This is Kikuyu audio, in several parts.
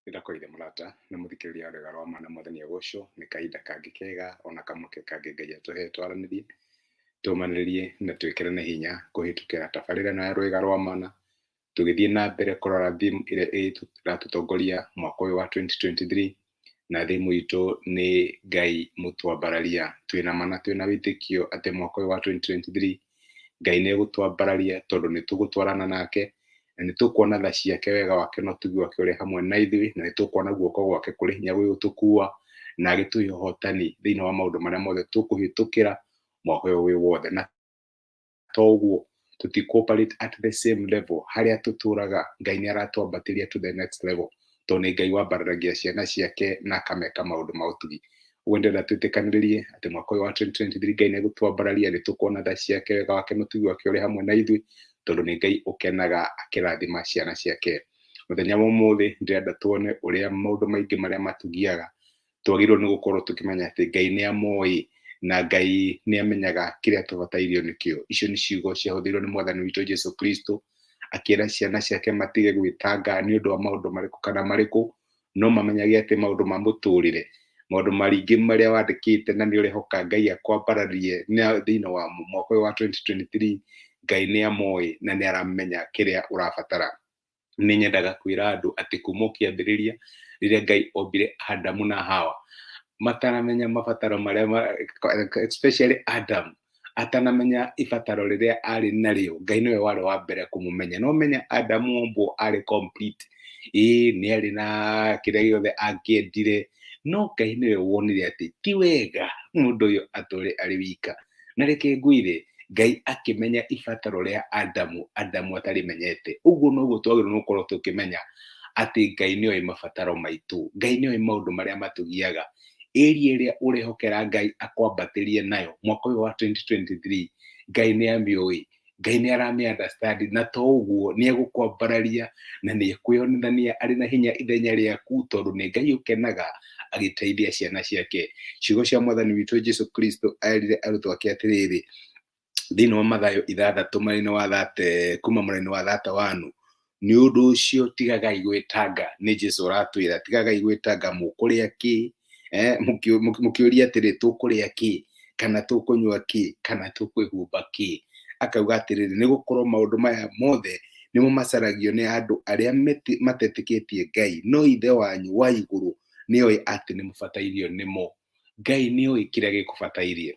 Nĩndakũgeithia mũrata na mũthikĩrĩria wa Rwĩga rwa Ma na Mwathani agocwo. Nĩ kahinda kangĩ kega ona kamweke kangĩ Ngai atũhe twaranĩrie, tũmanĩrĩrie na twĩkĩrane hinya kũhĩtũkĩra tabarĩra ĩno ya Rwĩga rwa Mana, tũgĩthiĩ na mbere kũrora theme ĩrĩa ĩratũtongoria mwaka ũyũ wa 2023, na theme itũ nĩ Ngai mũtwambararia. Twĩna ma na twĩna wĩtĩkio atĩ mwaka ũyũ wa 2023 Ngai nĩ egũtwambararia tondũ nĩ tũgũtwarana nake na nĩ tũkuona tha ciake, wega wake na ũtugi wake ũrĩ hamwe na ithuĩ, na nĩ tũkuona guoko gwake kũrĩ hinya gũgĩtũkua na agĩtũhe ũhotani thĩinĩ wa maũndũ marĩa mothe tũkũhĩtũkĩra mwaka ũyũ wĩ wothe. Na to ũguo, tũtikũ operate at the same level harĩa tũtũraga, Ngai nĩ aratwambatĩria to the next level tondũ nĩ Ngai wambararagia ciana ciake na akameka maũndũ ma ũtugi. Ũguo ndĩrenda twĩtĩkanĩrĩrie atĩ mwaka ũyũ wa 2023 Ngai nĩ egũtwambararia, nĩ tũkuona tha ciake, wega wake na ũtugi wake ũrĩ hamwe na ithuĩ, tondũ nĩ Ngai ũkenaga akĩrathima ciana ciake. Mũthenya wa ũmũthĩ ndĩrenda tuone ũrĩa maũndũ maingĩ marĩa matugiaga twagĩrĩirwo nĩ gũkorwo tũkĩmenya atĩ Ngai nĩ amoĩ na Ngai nĩ amenyaga kĩrĩa tũbatairio nĩkĩo. Icio nĩ ciugo ciahũthĩirwo nĩ Mwathani witũ Jesu Kristo akĩra ciana ciake matige gwĩtanga nĩ ũndũ wa maũndũ marĩkũ kana marĩkũ, no mamenyage atĩ maũndũ ma mũtũrĩre, maũndũ maingĩ marĩa wandĩkĩte na nĩ ũrehoka Ngai akwambararie thĩinĩ wa mwaka ũyũ wa 2023, Ngai nĩ amoĩ na nĩ aramenya kĩrĩa ũrabatara. Nĩ nyendaga kwĩra andũ atĩ kuma o kĩambĩrĩria rĩrĩa Ngai ombire Adamu na Hawa, mataramenya mabataro marĩa, especially Adam, atanamenya ibataro rĩrĩa arĩ narĩo, Ngai nĩwe warĩ wa mbere kũmũmenya. No menya Adamu ombwo arĩ complete, ĩĩ nĩ arĩ na kĩrĩa gĩothe angĩendire, no Ngai nĩwe wonire atĩ ti wega mũndũ ũyũ atũre arĩ wika. Na reke ngwĩre, Ngai akĩmenya ibataro rĩa Adamu, Adamu atarĩmenyete. Ũguo noguo twagĩrĩirwo nĩ gũkorwo tũkĩmenya atĩ Ngai nĩoĩ mabataro maitũ, Ngai nĩoĩ maũndũ marĩa matũgiaga. Area ĩrĩa ũrehokera Ngai akwambatĩrie nayo mwaka ũyũ wa 2023, Ngai nĩ amĩũĩ, Ngai nĩ aramĩ understand, na to ũguo nĩ egũkwambararia na nĩ ekwĩyonithania arĩ na hinya ithenya rĩaku tondũ nĩ Ngai ũkenaga agĩteithia ciana ciake. Ciugo cia Mwathani witũ Jesu Kristo erire arutwo ake atĩrĩrĩ, thĩinĩ wa Mathayo 6 mwena wa thate kuma mwena wa 31, nĩ ũndũ ũcio tigagai gwĩtanga. Nĩ Jesu ũratwĩra tigagai gwĩtanga, mũkũrĩa kĩ, mũkĩũria atĩrĩ, tũkũrĩa kĩ, kana tũkũnyua kĩ, kana tũkwĩhumba kĩ. Akauga atĩrĩrĩ, nĩ gũkorwo maũndũ maya mothe nĩmo macaragio nĩ andũ arĩa matetĩkĩtie Ngai, no Ithe wanyu wa igũrũ nĩoĩ atĩ nĩ mũbatairio nĩmo. Ngai nĩoĩ kĩrĩa gĩkũbatairie.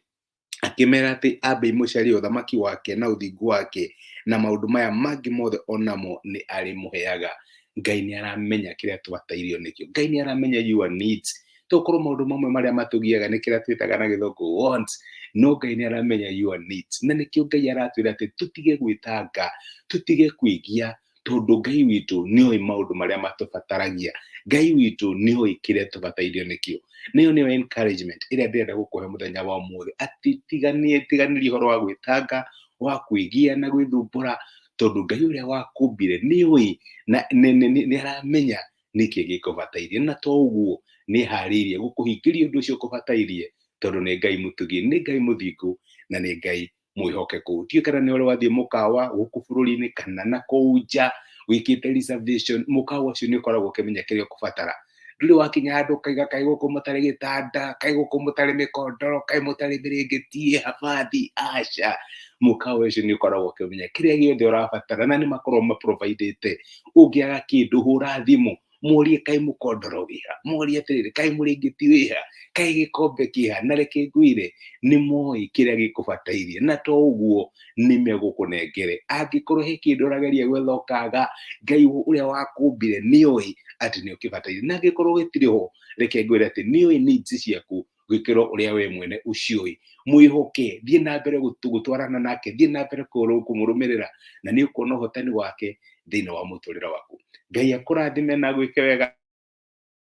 Akĩmera atĩ ambe imũcarie ũthamaki wake na ũthingu wake, na maũndũ maya mangĩ mothe onamo nĩ arĩmũheaga. Ngai nĩ aramenya kĩrĩa tũbatairio nĩkĩo. Ngai nĩ aramenya your needs. Tokorwo maũndũ mamwe marĩa matũgiaga nĩ kĩrĩa twĩtaga na gĩthũngũ wants, no Ngai nĩ aramenya your needs. Na nĩkĩo Ngai aratwĩra atĩ tũtige gwĩtanga, tũtige kwĩgia, tondũ Ngai witũ nĩoĩ maũndũ marĩa matũbataragia. Ngai witũ nĩoĩ kĩrĩa tũbatairio nĩkĩo. Nĩyo nĩyo encouragement ĩrĩa ndĩrenda gũkũhe mũthenya wa ũmũthĩ, atĩ tiganĩria ũhoro wa gwĩtanga, wa kwĩgia na gwĩthumbũra, tondũ Ngai ũrĩa wakũmbire nĩoĩ na nĩ aramenya nĩkĩ gĩkũbatairie, na to ũguo, nĩ eharĩirie gũkũhingĩria ũndũ ũcio ũkũbatairie, tondũ nĩ Ngai mũtugi, nĩ Ngai mũthingu, na nĩ Ngai mwĩhokeku. Ndiũĩ kana nĩ ũrĩ wathiĩ mũkawa gũkũ bũrũri-inĩ kana na kũu nja wĩkĩte reservation, mũkawa ũcio nĩ ũkoragwo ũkĩmenya kĩrĩa ũkũbatara. Ndũrĩ wakinya handũ ũkaiga kaĩ gũkũ mũtarĩ gĩtanda, kaĩ gũkũ mũtarĩ mĩkondoro, kaĩ mũtarĩ mĩrĩngĩti ĩ habathi, aca. Mũkawa ũcio nĩ ũkoragwo ũkĩmenya kĩrĩa gĩothe ũrabatara na nĩ makoragwo maprovidĩte. Ũngĩaga kĩndũ hũra thimũ, morie kaĩ mũkondoro wĩha, morie atĩrĩrĩ, kaĩ mũrĩngĩti wĩha, kaĩ gĩkombe kĩha. Na reke ngwĩre, nĩ moĩ kĩrĩa gĩkũbatairie, na to ũguo, nĩ megũkũnengere. Angĩkorwo he kĩndũ ũrageria gwetha ũkaga, Ngai ũrĩa wakũmbire nĩoĩ atĩ nĩ ũkĩbataire, na angĩkorwo gĩtirĩ ho, reke ngwĩre atĩ nĩoĩ needs ciaku gũkĩra ũrĩa we mwene ũciũĩ. Mwĩhoke, thiĩ na mbere gũtwarana nake, thiĩ na mbere kũmũrũmĩrĩra, na nĩ ũkuona ũhotani wake thĩinĩ wa mũtũrĩre waku. Ngai akũrathime na gwĩke wega.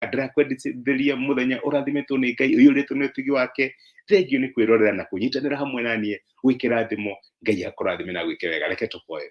Ndĩrakwendithĩria mũthenya ũrathimĩtwo nĩ Ngai, ũiyũrĩtwo nĩ ũtugi wake. Thengiũ nĩ kwĩrorera na kũnyitanĩra hamwe na niĩ gwĩkĩra thimo. Ngai akũrathime na gwĩke wega. Reke tũhoe.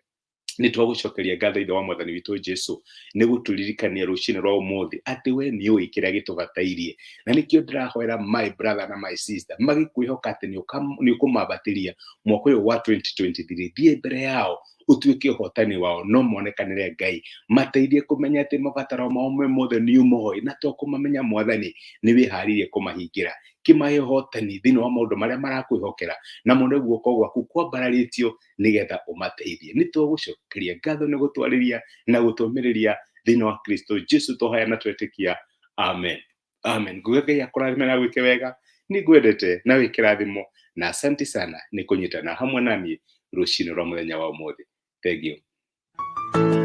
Nĩ twagũcokeria ngatho, Ithe wa Mwathani witũ Jesu, nĩ gũtũririkania rũcinĩ rwa ũmũthĩ atĩ we nĩ ũĩ kĩrĩa gĩtũbatairie. Na nĩkĩo ndĩrahoera my brother na my sister magĩkwĩhoka atĩ nĩ ũkũmambatĩria mwaka ũyũ wa 2023. Thiĩ mbere yao. Ũtuĩke ũhotani wao, no monekanĩre Ngai. Mateithie kũmenya atĩ mabataro mao me mothe nĩ ũmoĩ, na to kũmamenya Mwathani, nĩ wĩharĩirie kũmahingĩra. Kĩmahe ũhotani thĩinĩ wa maũndũ marĩa marakwĩhokera, na mone guoko gwaku kwambararĩtio nĩgetha ũmateithie. Nĩ tũgũcokeria ngatho nĩ gũtwarĩria na gũtũmĩrĩria thĩinĩ wa Kristo Jesu tũhoya na twetĩkia, amen. Amen. Nguga Ngai akũrathime na gwĩke wega. Nĩ ngwendete na wĩ kĩrathimo, na asante sana nĩ kũnyitana hamwe na niĩ rũcinĩ rwa mũthenya wa ũmũthĩ. Thank you.